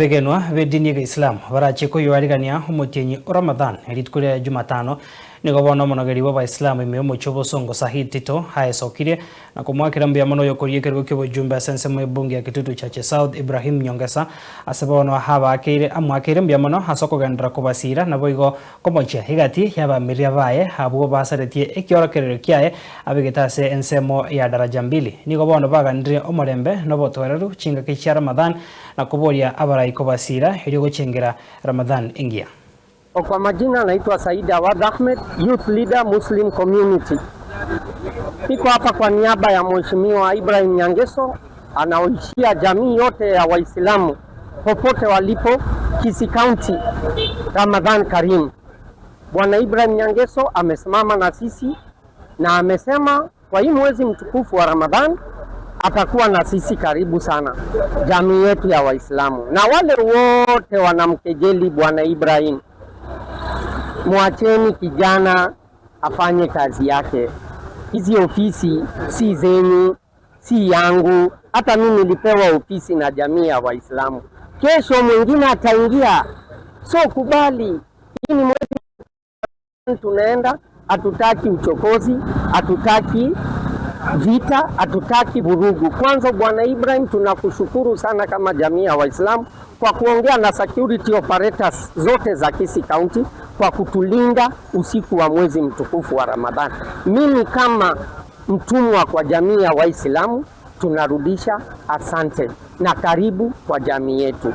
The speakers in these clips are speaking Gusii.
abegenwa b'edini y'Egeisilamu barachie koyoarigania omotienyi o Ramadhan rituko ria Jumatano, nigo bono omonogeri bw'Abaisilamu ime y'omochie obosongo Sahid Tito aesokirie na komoakera mbuya mono oyokoria ekerogo ki'obojumbe ase ensemo y'ebunge ya Kitutu Chache South Ibrahim Nyongesa ase bono abaakeire amoakeire mbuya mono ase okogenderera kobasiira naboigo Komochia egati y'abamiria baye abwo basaretie ekiorokererio kiaye abegete ase ensemo ya daraja mbili. Nigo bono baganire omorembe na obotoereru chingaki chia Ramadhan na koboria abarai kobasiira erio gochengera Ramadhan engiya. Kwa majina naitwa Said Awadh Ahmed, Youth Leader Muslim Community. Niko hapa kwa niaba ya Mheshimiwa Ibrahim Nyangeso anaoishia jamii yote ya Waislamu popote walipo Kisii County. Ramadhan Karim. Bwana Ibrahim Nyangeso amesimama na sisi na amesema kwa hii mwezi mtukufu wa Ramadhan atakuwa na sisi karibu sana, jamii yetu ya Waislamu na wale wote wanamkejeli Bwana Ibrahim, mwacheni kijana afanye kazi yake. Hizi ofisi si zenyu, si yangu. Hata mimi nilipewa ofisi na jamii ya Waislamu. Kesho mwingine ataingia, so kubali. Hii ni mwezi tunaenda, hatutaki uchokozi, hatutaki vita, hatutaki vurugu. Kwanza Bwana Ibrahim, tunakushukuru sana kama jamii ya Waislamu kwa kuongea na security operators zote za Kisii County kwa kutulinda usiku wa mwezi mtukufu wa Ramadhani. Mimi kama mtumwa kwa jamii ya Waislamu tunarudisha asante na karibu kwa jamii yetu.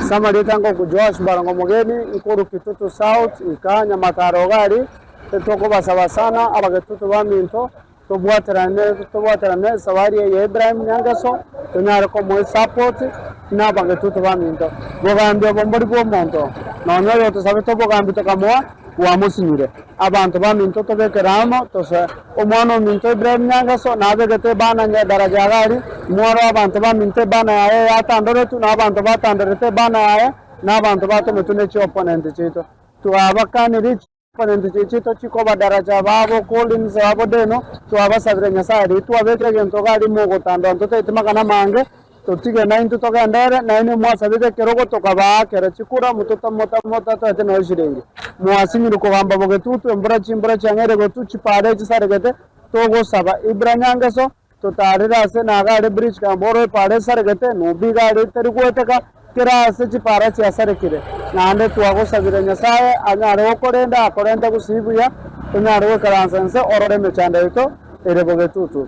Samarieta ngoku Joash Barongo Mogeni nkuru Kitutu South nka Nyamataro gari tokobasaba sana abagetutu baminto tobwaterane tobwaterane esabari eye ya Ibrahim Nyangeso tonyare komoa esupport na abagetutu baminto bogambi obo mbori bwa omonto nonya oyo otosabete obogambi tokamoa bwamosinyire. Abanto baminto tobekere amo, tosoe. Omwana ominto Ibrahimu nyangeso nabegete ebana nye daraja gari, mworo abanto baminto ebana yaye yatandoretwe, na abanto batandorete ebana yaye, na abanto batometwe ne chiopponent chiaito. Twabakanirie chiopponent chiaito chikoba daraja babo Collins babo Deno, twabasabire Nyasaye riria twabekire egento iga aria mogotandora ntotaeti magana amange, Totige naintwe togenderere, nainwe mwasabete ekerogo tokabaakera chikura, motatoete nonya chiringi. Mwasinyirwe kogamba bogetutu, embura chimbura chiang'eire gotu, chipaara echisaregete, togosaba Ibra nyangeso, totaarere ase naga are bridge kamboro epaara esaregete, Nubi iga are teri goeteka, kera ase chipaara chiasarekire. Naende twagosabire Nyasae anyare gokorenda akorente gusii buya, tonyare goikaransa inse orore emechando yaito ere bogetutu.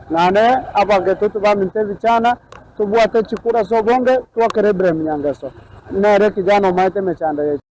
Naende abagetutu baminto ebichana, tobwate chikura ase obonge, twakere Ibrahimu nyangeso, nere kijana omaete emechando yaito.